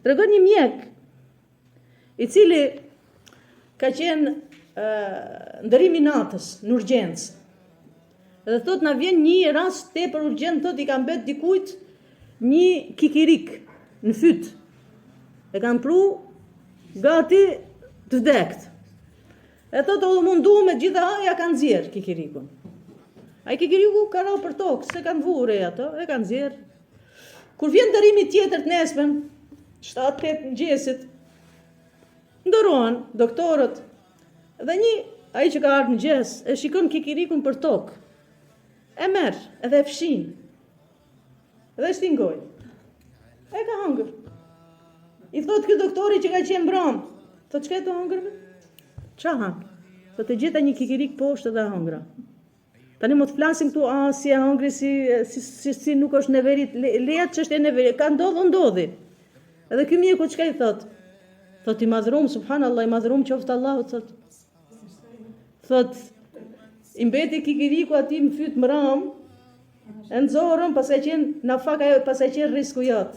Tregon një mjek, i cili ka qenë ndërrim i natës, në urgjencë. Dhe thot na vjen një rast tepër urgjent, thot i ka mbet dikujt një kikirik në fyt. E kanë pru gati të vdekt. E thot u mundu me gjitha ja kanë nxjerr kikirikun. Ai kikiriku ka ra për tokë, s'e kanë vu re ato, e kanë nxjerr. Kur vjen ndërrimi tjetër të nesërmen, 7-8 mëngjesit, ndërrohen doktorët dhe një ai që ka ardhur mëngjes e shikon kikirikun për tokë. E merr edhe e fshin. Dhe e shtin n'gojë. E ka hëngër. I thot ky doktori që ka qenë mbram. Thot çka je tu hëngër? Ça han? Thot e gjeta një kikirik poshtë dhe e hëngra. Tani mos flasim këtu, a, si e hëngri, si, si, si, si nuk është neverit, le, leja çështje e neverit, ka ndodhur, ndodhi. Edhe ky mjeku çka i thot? Thot i madhrum, subhanallah, i madhrum qoftë Allahu, thot. Thot, i mbeti kikiriku atij në fyt mram, e nxorëm, paska qenë, në fakt ajo, paska qenë risku jot.